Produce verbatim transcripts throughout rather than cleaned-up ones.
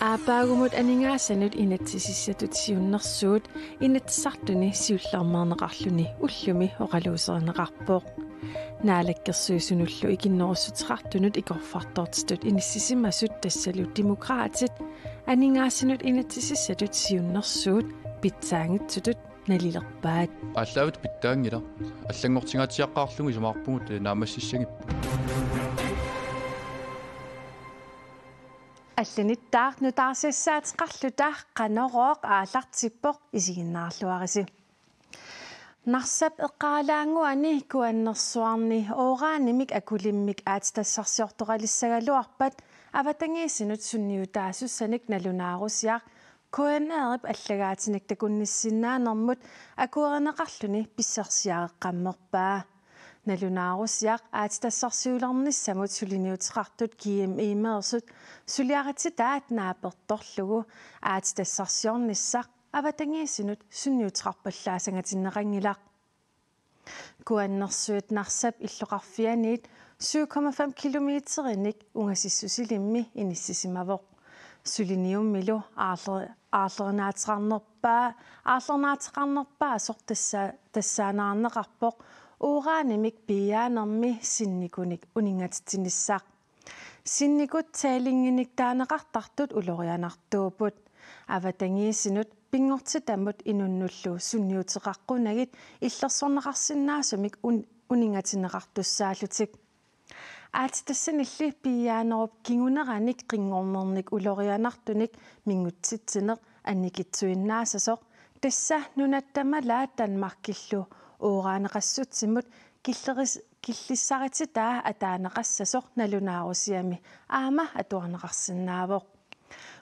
Aappaagumut aningaasanut inatsisissatut siunnersuut Inatsisartuni siullermeerneqarluni ullumi oqaluuserineqarpoq. Naalakkersuisunullu ikinnerussuteqartunut ikorfartortitut inissisimasut tassalu Demokraatit aningaasanut inatsisissatut siunnersuut pitsaanngitsutut nalilerpaat. Aallaavittut pitsaanngilaq. Allanngortingaatsiaqqaarlugu isumaqarpugut naammassissagipput. Allanittaaq nutaarsiassaateqarluta Qanorooq aallartippoq, isiginnaarluarisi. Narsap eqqaalaannguani Kuannersuarni uranimik akulimmik aatsitassarsiortoqalissagaluarpat avatangiisinut sunniutaasussanik nalunaarusiaq K N R-ip allagaatinik takunnissinnaanermut akuerineqarluni pissarsiareqqammerpaa. Nalunaarusiaq aatsitassarsiulernissamut suliniuteqartut G M E-meersut suliarititaat naapertorlugu aatsitassarsiornissaq avatangiisinut sunniuteqarpallaassagatinneqanngilaq. Kuannersuit Narsap illoqarfianiit syv komma fem kilometerinik ungasissusilimmi inissisimavoq. Suliniummilu aarler-, aarlerinaateqarnerpaa-, aarlerinaateqarnerpaasoq tassa-, tassaaneqarpoq uranimik piiaanermi sinnikunik uningatitsinissaq. Sinnikut tælinginik taaneqartartut ulorianartuupput. Avatangiisinut pinngortitamut inunnullu sunniuteqaqqunagit illersorneqarsinnaasumik un-, uningatinneqartussaallutik. Aatsitassanilli piiaanerup kinguneranik qinngornernik ulorianartunik mingutsitsineq annikitsuinnaassasoq, tassa nunat tamalaat Danmarkillu uraneqassutsimut killeris-, killissarititaa ataaneqassasoq nalunaarusiami aamma atuarneqarsinnaavoq.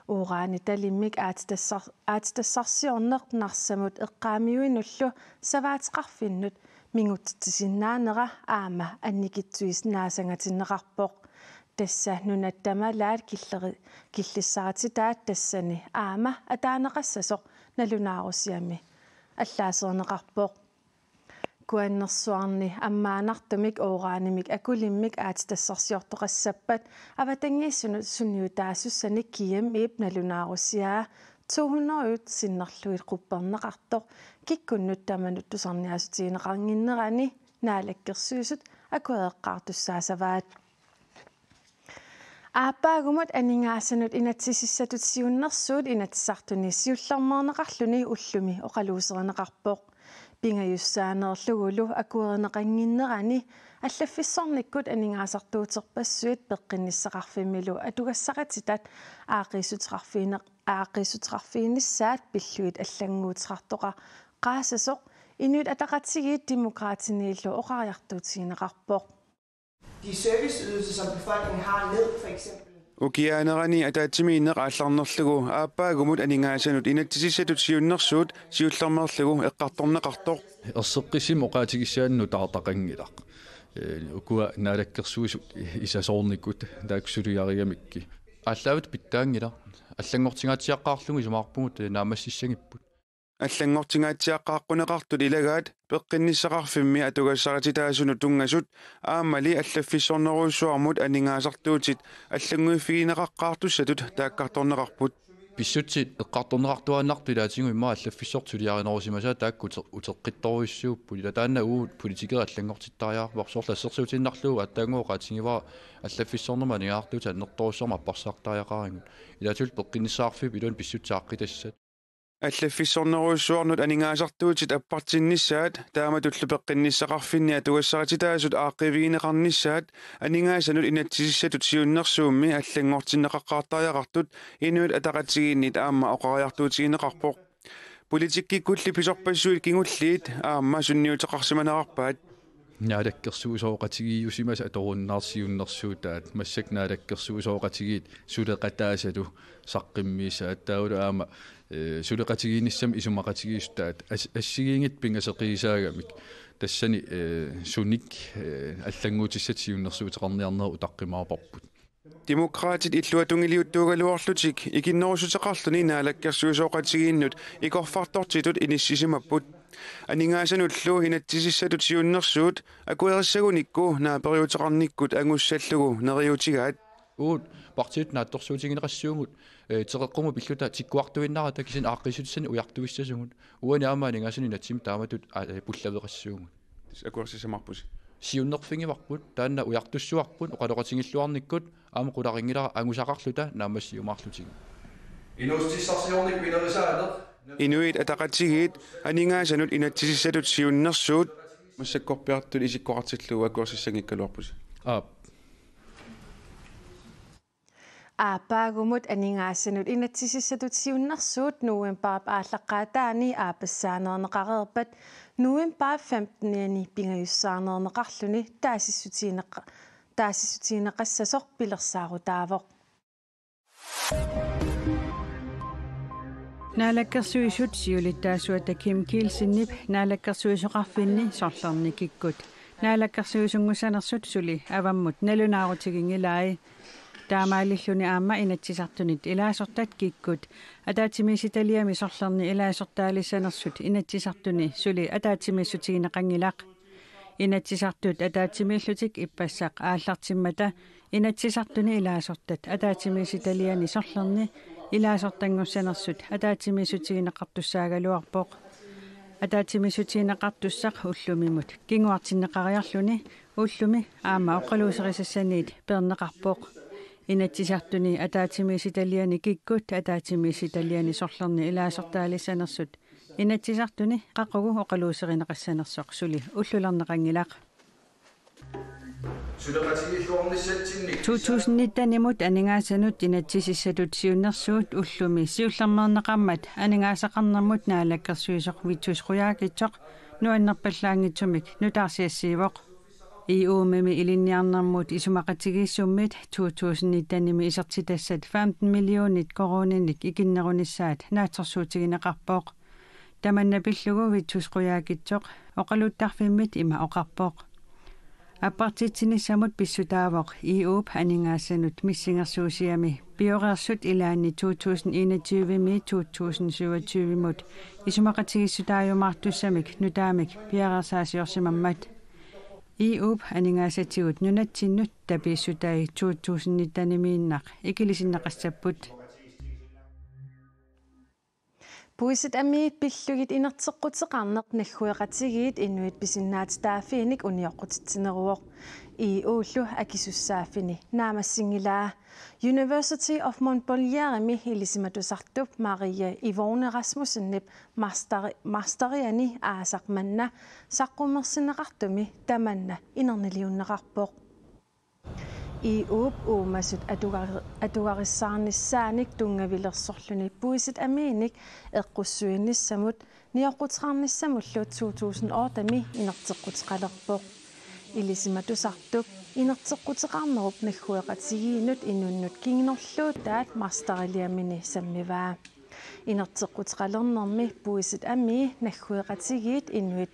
Uranitalimmik aatsitassar-, aatsitassarsiorneq Narsamut eqqaamiuinullu savaateqarfinnut mingutsitsisinnaanera aamma annikitsuisinnaassangatinneqarpoq. Tassa nunat tamalaat killeri-, killissarititaat tassani aamma ataaneqassasoq nalunaarusiami allaaserineqarpoq. Kuannersuarni ammaanartumik uranimik akulimmik aatsitassarsiortoqassappat avatangiisinut sunniutaasussanik G M E-p nalunaarusiaa to hundrede sinnerlugit qupperneqartoq kikkunnut tamanut tusarniaassutigineqannginnerani Naalakkersuisut akuereqqaartussaassavaat. Aappaagumut aningaasanut inatsisissatut siunnersuut Inatsisartuni siullermeerneqarluni ullumi oqaluuserineqarpoq. Pingajussaaneerlugulu akuerineqannginnerani allaffissornikkut aningaasartuuterpassuit peqqinnissaqarfimmilu atugassarititaat aaqqiissuteqarfigineq-, aaqqiissuteqarfiginissaat pillugit allannguuteqartoqaqqaassasoq Inuit Ataqatigiit Demokraatiniillu oqariartuutigineqarpoq. De serviceydelser, som befolkningen har, ned, for eksempel. Ukioqatigiinnerani ataatsimiinneq aallarnerlugu aappaagumut aningaasanut inatsisissatut siunnersuut siullermeerlugu eqqartorneqartoq. Erseqqissumik oqaatigissaanut taartaqanngilaq. Ee, ukua Naalakkersuisut isasoornikut taakku suliarigamikku. Aallaavittut pitsaanngilaq. Allanngortingaatsiaqqaarlugu isumaqarpugut naammassissagipput. Allanngortingaatsiaqqaaqquneqartut ilagaat peqqinnissaqarfimmi atugassarititaasunut tunngasut aammali allaffissornerujussuarmut aningaasartuutit allannguiffigineqaqqaartussatut taakkartorneqarput. Pissutsit eqqartorneqartuaannartut ilaatigut immaqa allaffissortut suliarinerusimasaat taakku ute-, uteqqittorujussuupput. Ila taanna uagut politikerit allanngortittariaqarparput, soorlu assersuutiinnarlugu aatsaannguaq oqaatigivara allaffissornermut aningaasartuutit annertoorujussuarmik apparsaartariaqarigut. Ilaatigut peqqinnissaqarfiup iluani pissutsit aaqqitassat. Allaffissornerujussuarnut aningaasartuutit appartinnissaat taamatullu peqqinnissaqarfinni atugassarititaasut aaqqiivigineqarnissaat aningaasanut inatsisissatut siunnersuummi allanngortinneqaqqaartariaqartut Inuit Ataqatigiinniit aamma oqariartuutigineqarpoq. Politikkikkulli pisorpassuit kingulliit aamma sunniuteqarsimanerarpaat. Naalakkersuisooqatigiiusimasat atorunnaarsiunnersuutaat massakkut naalakkersuisooqatigiit suleqataasalu saqqummiussaat taavalu aamma, ee, suleqatigiinnissamut isumaqatigiissutaat as-, assigiinngitsut pingasut eqisaagamik tassani, ee, sunik, ee, allannguutissatut siunnersuuteqarniarnerat utaqqimaarparput. Demokraatit illuatungiliuttuugaluarlutik ikinnerussuteqarluni naalakkersuisooqatigiinnut ikorfartortitut inissisimapput. Aningaasanullu inatsisissatut siunnersuut akuerissagunikku naaperiuteqarnikkut angussallugu neriuutigaat. Uut partiit naatsorsuutigineqassuugut, eh, teqeqqumut pilluta tikkuartuinnarata kisianni aaqqiissutissanik ujartuissasugut. Uani aamma aningaasanut inatsimmi taamatut, a-, eh, pullaveqassuugut. Tassa akuersissamaarpusi. Siunnerfigivarput, taanna ujartussuarput, oqaloqatigilluarnikkut, aamma qularinngilara angusaqarluta naammassiumaarlutigu. Inuussutissarsiornikkut pinerisaaneq. Inuit Ataqatigiit aningaasanut inatsisissatut siunnersuut. Massakkorpiartut isikkoqartillugu akuersissanngikkaluarpusi. Aap. Aappaagumut aningaasanut inatsisissatut siunnersuut novembarip aallaqqaataani aappassaaneerneqareerpat novembarip femtenianni pingajussaaneerneqarluni taasissutigineq-, taasissutigineqassasoq pilersaarutaavoq. Naalakkersuisut siulittaasuata Kim Kielsenip naalakkersuisoqarfinni sorlerni kikkut naalakkersuisunngussanersut suli avammut nalunaarutiginngilai. Taamaalilluni aamma Inatsisartunit ilaasortat kikkut ataatsimiititaliami sorlerni ilaasortaalissanersut Inatsisartuni suli ataatsimiissutigineqanngilaq. Inatsisartut ataatsimiillutik ippassaq aallartimmata Inatsisartuni ilaasortat ataatsimiititaliani sorlerni ilaasortanngussanersut ataatsimiissutigineqartussaagaluarpoq. Ataatsimiissutigineqartussaq ullumimut kinguartinneqariarluni ullumi aamma oqaluuserisassaniit peerneqarpoq. Inatsisartuni ataatsimiititaliani kikkut ataatsimiititaliani sorlerni ilaasortaalissanersut Inatsisartuni qaqugu oqaluuserineqassanersoq suli ullulerneqanngilaq. To tusind nittenimut aningaasanut inatsisissatut siunnersuut ullumi siullermeerneqarmat aningaasaqarnermut naalakkersuisoq Vittus Qujaukitsoq nuannerpallaanngitsumik nutaarsiassiivoq. I O M-imi ilinniarnermut isumaqatigiissummit to tusind nittenimi isertitassat femten millionit koruuninik ikinnerunissaat naatsorsuutigineqarpoq. Tamanna pillugu Vittus Qujaukitsoq oqaluttarfimmit ima oqarpoq: Appartitsinissamut pissutaavoq I O-p aningaasanut missingersuusiami pioreersut ilaanni to tusind enogtyve-mi to tusind syvogtyve-mut isumaqatigiissutaajumaartussamik nutaamik piareersaasiorsimammat. I O-p aningaasatigut nunatsinnut tapiissutai to tusind nittenimiinnaq ikilisinneqassapput. Puisit amii pillugit inerteqquteqarneq naggueqatigiit inuit pisinnaatitaaffiinik unioqqutitsineruvoq. I O-llu akisussaaffini naammassinngilaa. University of Montpellierimi ilisimatusartup Maria Yvonne Rasmussenip masteri-, masteriani aasaq manna saqqummersinneqartumi tamanna inerniliunneqarpoq. I O-p uumasut atugar-, atugarissaarnissaanik tunngavilersorluni puisit amiinik eqqussuinissamut nioqquteqarnissamullu to tusind otte-mi inerteqquteqalerpoq. Ilisimatusartup inerteqquteqarnerup naggueqatigiinnut inunnut kingunerluutaat masteriliamini sammivaa. Inerteqquteqalernermi puisit amii naggueqatigiit inuit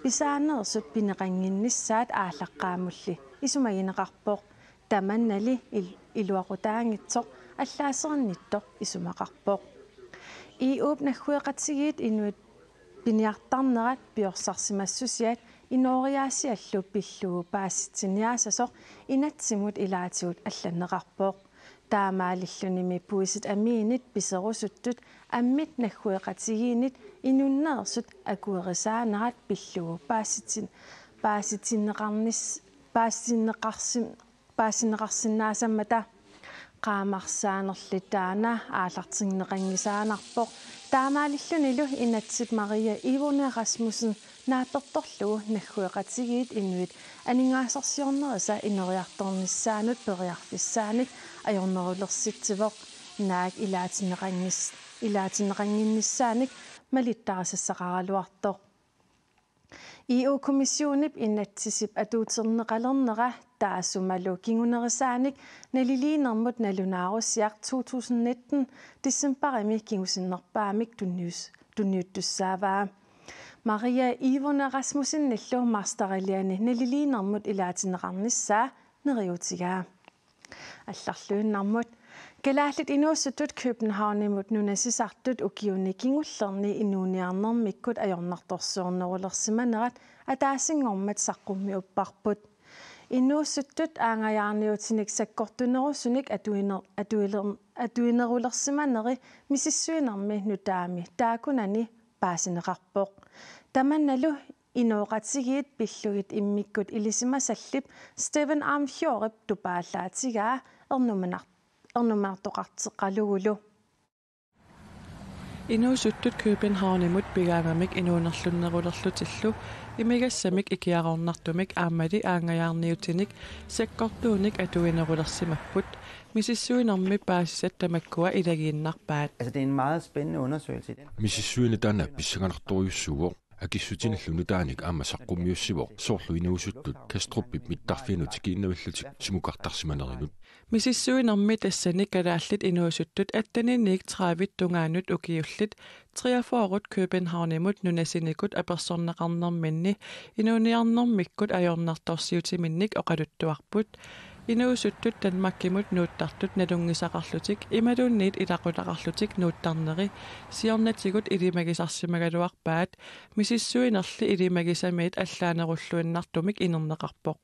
pisaaneersut pineqannginnissaat aallaqqaammulli isumagineqarpoq. Tamannali il-, iluaqutaanngitsoq allaaserinnittoq isumaqarpoq. I O-p naggueqatigiit inuit piniartarnerat piorsarsimassusiat inooriaasiallu pillugu paasitsiniaasasoq inatsimut ilaatigut allanneqarpoq. Taamaalillunimi puisit amiinit piserusuttut ammit naggueqatigiinnit inunneersut akuerisaanerat pillugu paasitsin-, paasitinneqarnis-, paasitinneqarsin-, paasitinneqarsinnaasammata. Qaamarsaanerli taanna aallartinneqanngisaannarpoq. Taamaalillunilu inatsit Maria Yvonne Rasmussen naapertorlugu naggueqatigiit inuit aningaasarsiornerisa ineriartornissaanut periarfissaanik ajornerulersitsivoq, naak ilaatinneqanngis-, ilaatinneqannginnissaanik malittarisassaqaraluartoq. E U-kommissionip inatsisip atuuterneqalernera taassumalu kingunerisaanik naliliinermut nalunaarusiaq to tusind nitten decembarimi kingusinnerpaamik tunnius-, tunniuttussaavaa. Maria Yvonne Rasmussenillu masteriliani naliliinermut ilaatinneqarnissaa neriuutigaa. Allarluinnarmut. Kalaallit inuusuttut Københavnimut nunasisartut ukiuni kingullerni inuuniarnermikkut ajornartorsiornerulersimanerat ataasinngormat saqqummiupparput. Inuusuttut aanngajaarniutinik sakkortunerusunik atuiner-, atuiler-, atuinerulersimaneri misissuinermi nutaami taakkunani paasineqarpoq. Tamannalu inooqatigiit pillugit immikkut ilisimasallip Steven Arnfjordip tupaallaatigaa ernumanar-, ernumanartoqarteqqalugulu. Inuusuttut Københavnimut pigaangamik inuunerlunnerulerlutillu imigassamik ikiaroornartumik aammali aanngajaarniutinik sakkortuunik atuinerulersimapput. Misissuinermi paasisat tamakkua ilagiinnarpaat. Altså, det er en meget spændende undersøgelse i den Misissuineq taanna pissanganartorujussuuvoq. Akissutinillu nutaanik aamma saqqummiussivoq, soorlu inuusuttut Kastrupip mittarfianut tikiinnavillutik simukartarsimanerinut. Misissuinermi tassani kalaallit inuusuttut atteniniit tredive tungaanut ukiullit treogfyrre Københavnimut nunasinikut apersorneqarnerminni inuuniarnermikkut ajornartorsiutiminnik oqaluttuarput. Inuusuttut Danmarkimut nuuttartut nalunngisaqarlutik imaluunniit ilaqutaqarlutik nuuttarneri siornatigut ilimagisarsimagaluarpaat, misissuinerli ilimagisamiit allaanerulluinnartumik inerneqarpoq.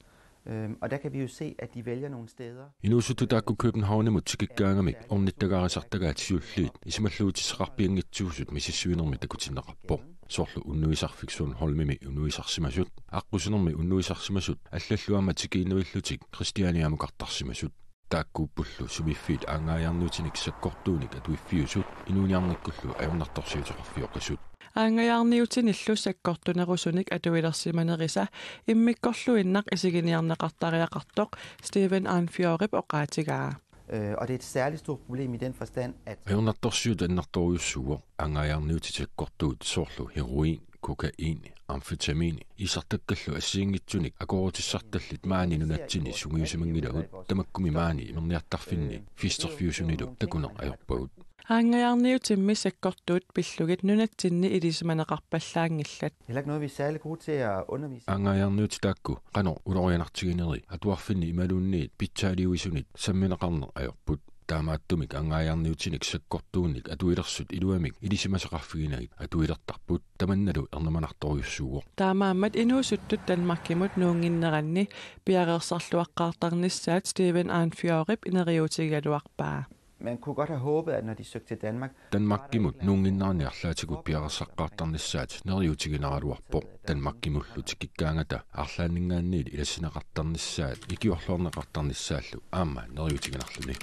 Øhm, og der kan vi jo se, at de vælger nogle steder. Inuusuttut taakku Københavnimut tikikkaangamik ornittagaarisartagaat siulliit isumalluutissaqarpianngitsuusut misissuinermi takutinneqarpoq. Soorlu unnuisarfik Sundholmimi unnuisarsimasut, aqqusinermi unnuisarsimasut allallu aamma tikiinnavillutik Christianiamukartarsimasut. Taakkuuppullu sumiffiit aanngajaarniutinik sakkortuunik atuiffiusut inuuniarnikkullu ajornartorsiuteqarfioqisut. Aanngajaarniutinillu sakkortunerusunik atuilersimanerisa immikkorluinnaq isiginiarneqartariaqartoq Steven Arnfjordip oqaatigaa. Øh, og det er et særligt stort problem i den forstand, at Ajornartorsiut annertoorujussuuvoq, aanngajaarniutit sakkortuut soorlu heroin, kokain, amfetamin, iisartakkallu assigiinngitsunik akoorutissartallit maani nunatsinni sungiusimanngilagut, tamakkumi maani imerniartarfinni festerfiusunilu takuneq ajorpagut. Aanngajaarniutimmi sakkortuut pillugit nunatsinni ilisimaneqarpallaanngillat. Heller ikke noget, vi er særlig gode til at undervise. Aanngajaarniutit taakku qanoq ulorianartigineri atuarfinni imaluunniit pitsaaliuisunit sammineqarneq ajorput. Taamaattumik aanngajaarniutinik sakkortuunik atuilersut iluamik ilisimasaqarfiginagit atuilertarput, tamannalu ernumanartorujussuuvoq. Taamaammat inuusuttut Danmarkimut nuunnginneranni piareersarluaqqaartarnissaat Steven Arnfjordip neriuutigigaluarpaa. Man kunne godt have håbet, at når de søgte til Danmark, Danmarkimut nuunnginneranni arlaatigut piareersaqqaartarnissaat neriuutiginaraluarpoq. Danmarkimullu tikikkaangata arlaanninngaanniit ilassineqartarnissaat ikiorluarneqartarnissaallu aamma neriuutiginarluni.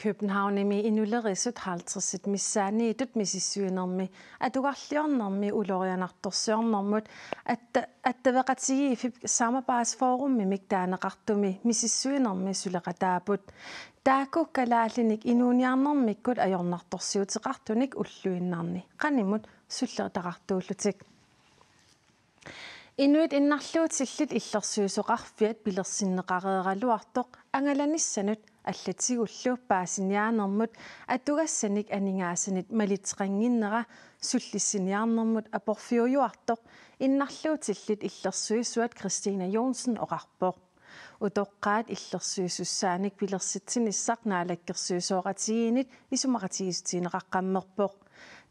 Københavnimi inulerisut halvtredsit missaanniittut misissuinermi atugarliornermi ulorianartorsiornermut atta-, attaveqatigiiffik samarbejdsforumimik taaneqartumi misissuinermi suleqataapput. Taakku kalaallinik inuuniarnermikkut ajornartorsiuteqartunik ulluinnarni qanimut sullertaqartuullutik. Inuit innarluutillit illersuisoqarfiat pilersinneqareeraluartoq angalanissanut allatigullu paasiniaanermut atugassanik aningaasanit malitseqannginnera sullissiniarnermut aporfiujuartoq innarluutillit illersuisuat Christina Johnsen oqarpoq. Utoqqaat illersuisussaanik pilersitsinissaq naalakkersuisooqatigiinnit isumaqatigiissutigineqaqqammerpoq.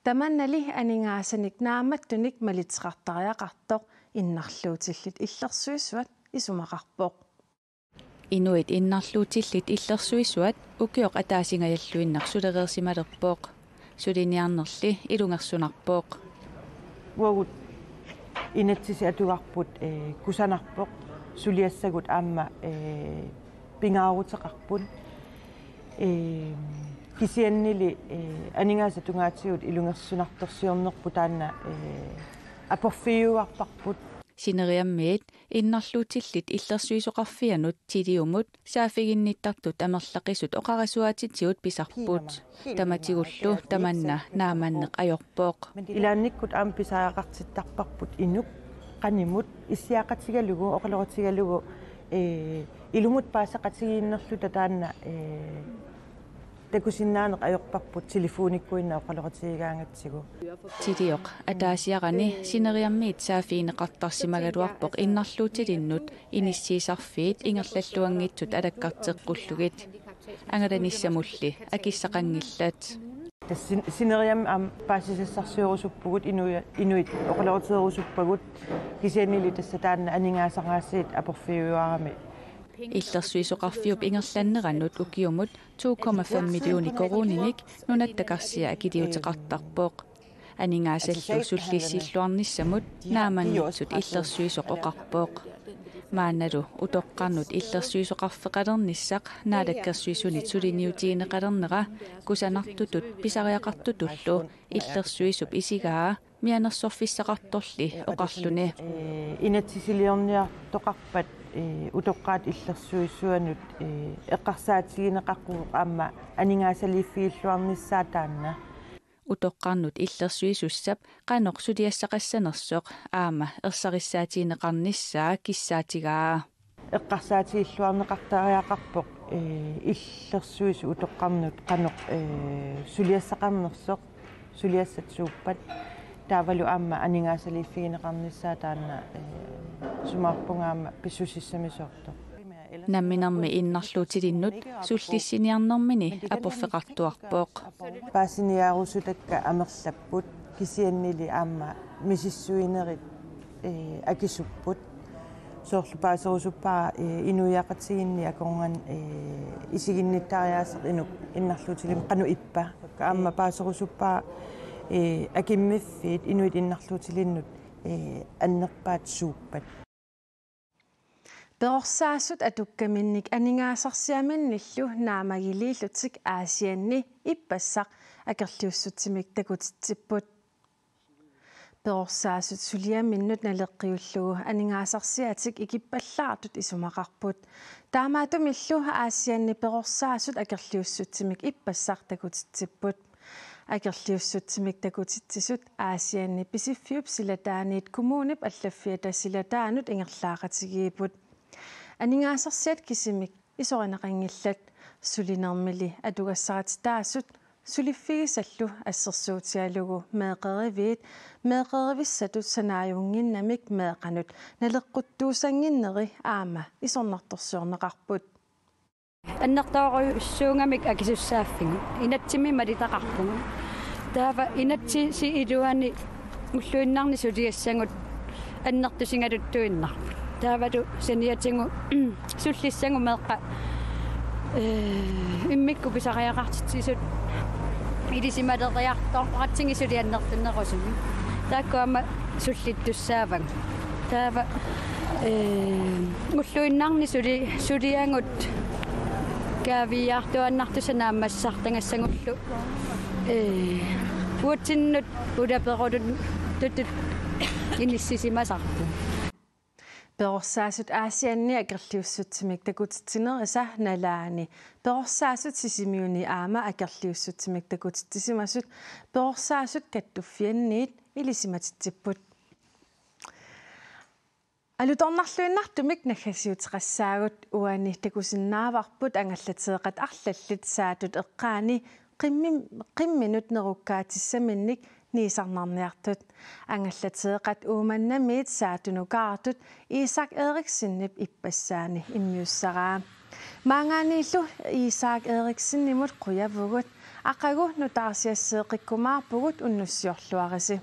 Tamannali aningaasanik naammattunik malitseqartariaqartoq innarluutillit illersuisuat isumaqarpoq. Inuit innarluutillit illersuisuat ukioq ataasingajalluinnaq sulereersimalerpoq. Suliniarnerli ilungersunarpoq. Uagut inatsisit atugarput, eh, kusanarpoq, suliassagut aamma, eh, pingaaruteqarput. Eh, kisiannili, eh, aningaasat tungaatigut ilungersunartorsiornerput taanna, eh, aporfiujuarparput. Sineriammiit innarluutillit illersuisoqarfianut Tiliumut saaffiginnittartut amerlaqisut oqarasuaatitigut pisarput. Tamatigullu tamanna naammanneq ajorpoq. Ilaannikkut aamma pisariaqartittarparput inuk qanimut issiaqatigalugu, oqaloqatigalugu, eh, ilumut paaseqatigiinnerluta taanna, eh, takusinnaaneq ajorparput telefonikkuinnaq oqaloqatigigaangatsigu. Tilioq ataasiarani sineriammiit saaffigineqartarsimagaluarpoq innarluutilinnut inissiisarfiit ingerlalluanngitsut alakkarteqqullugit. angalanissamulli akissaqanngillat. Tassa sin-, sineriammi aamma paasisassarsiorusuppugut, inuia-, inuit oqaloqateerusuppagut, kisiannili tassa taanna aningaasaqaasiit aporfiujuarami. Illersuisoqarfiup ingerlanneranut ukiumut to komma fem millioner koruuninik Nunatta Karsia akiliuteqartarpoq. Aningaasallu sullissilluarnissamut naamannitsut illersuisoq oqarpoq. Maannalu utoqqarnut illersuisoqarfeqalernissaq Naalakkersuisunit suliniutigineqalernera kusanartutut pisariaqartutullu illersuisup isigaa mianersorfissaqartorli oqarluni. Ee, inatsisiliorniartoqarpat, ee, utoqqaat illersuisuanut, ee, eqqarsaatigineqaqquuvoq aamma aningaasaliiffigilluarnissaa taanna. Utoqqarnut illersuisussap qanoq suliassaqassanersoq aamma ersarissaatigineqarnissaa kissaatigaa. Eqqarsaatigilluarneqartariaqarpoq, ee, illersuisut utoqqarnut qanoq, ee, suliassaqarnersoq, suliassat suuppat. Taavalu aamma aningaasaliiffigineqarnissaa taanna, ee, isumaqarpunga aamma pissusissamisoortoq. Namminermi innarluutilinnut sullissiniarnermini aporfeqartuarpoq. Paasiniaarusutakka amerlapput, kisiannili aamma misissuinerit, ee, akisupput. Soorlu paaserusuppara, ee, inuiaqatigiinni akornanni, ee, isiginnittariaaseq inuk innarluutilimmik qanoq ippa. Aamma paaserusuppara, ee, akimmiffiit inuit innarluutilinnut, ee, annerpaat suuppat. Perorsaasut atukkaminnik aningaasarsiaminnillu naammagiliillutik Aasianni ippassaq akerliussutsimik takutitsipput. Perorsaasut suliaminnut naleqqiullugu aningaasarsiatik ikippallaartut isumaqarput. Taamaattumillu Aasianni perorsaasut akerliussutsimik ippassaq takutitsipput. Akerliussutsimik takutitsisut Aasianni Pisiffiup silataaniit kommunip allaffiata silataanut ingerlaaqatigiipput. Aningaasarsiat kisimik isorineqanngillat, sulinermili atugassarititaasut suliffigisallu assersuutigalugu meeqqeriviit meeqqerivissatut sanaajunnginnamik meeqqanut naleqquttuussannginneri aamma isornartorsiorneqarput. Annertoorujussuugamik akisussaaffiga. Inatsimmi malitaqarpugut. Taava inatsisi iluani ulluinnarni suliassagut annertusigaluttuinnarput. Taavalu saniatigut sullissagut meeqqat, ee, immikkut pisariaqartitsisut ilisimaleriartoratsigit suli annertunerusumik. Taakku aamma sullittussaavagut. Taava, ee, ulluinnarni suli-, suliagut kaaviiaartuaannartussat naammassisartagassagullu, ee, uatsinnut ulaperulutut inissisimasarput. Perorsaasut Aasianni akerliussutsimik takutitsinerisa nalaani. Perorsaasut Sisimiuni aamma akerliussutsimik takutitsisimasut perorsaasut kattuffianniit ilisimatitsipput. Alutornarluinnartumik naggasiuteqassaagut, uani takusinnaavarput angallateeqat arlallit saatut eqqaani qimmi-, qimminut nerukkaatissaminnik niisarnarniartut. Angallateeqat Uummannamiit saatunukaartut Isak Eriksenip ippassaani immiussaraa. Maanngaanniillu Isak Eriksenimut qujavugut, aqagu nutaarsiasseeqqikkumaarpugut unnussiorluarisi.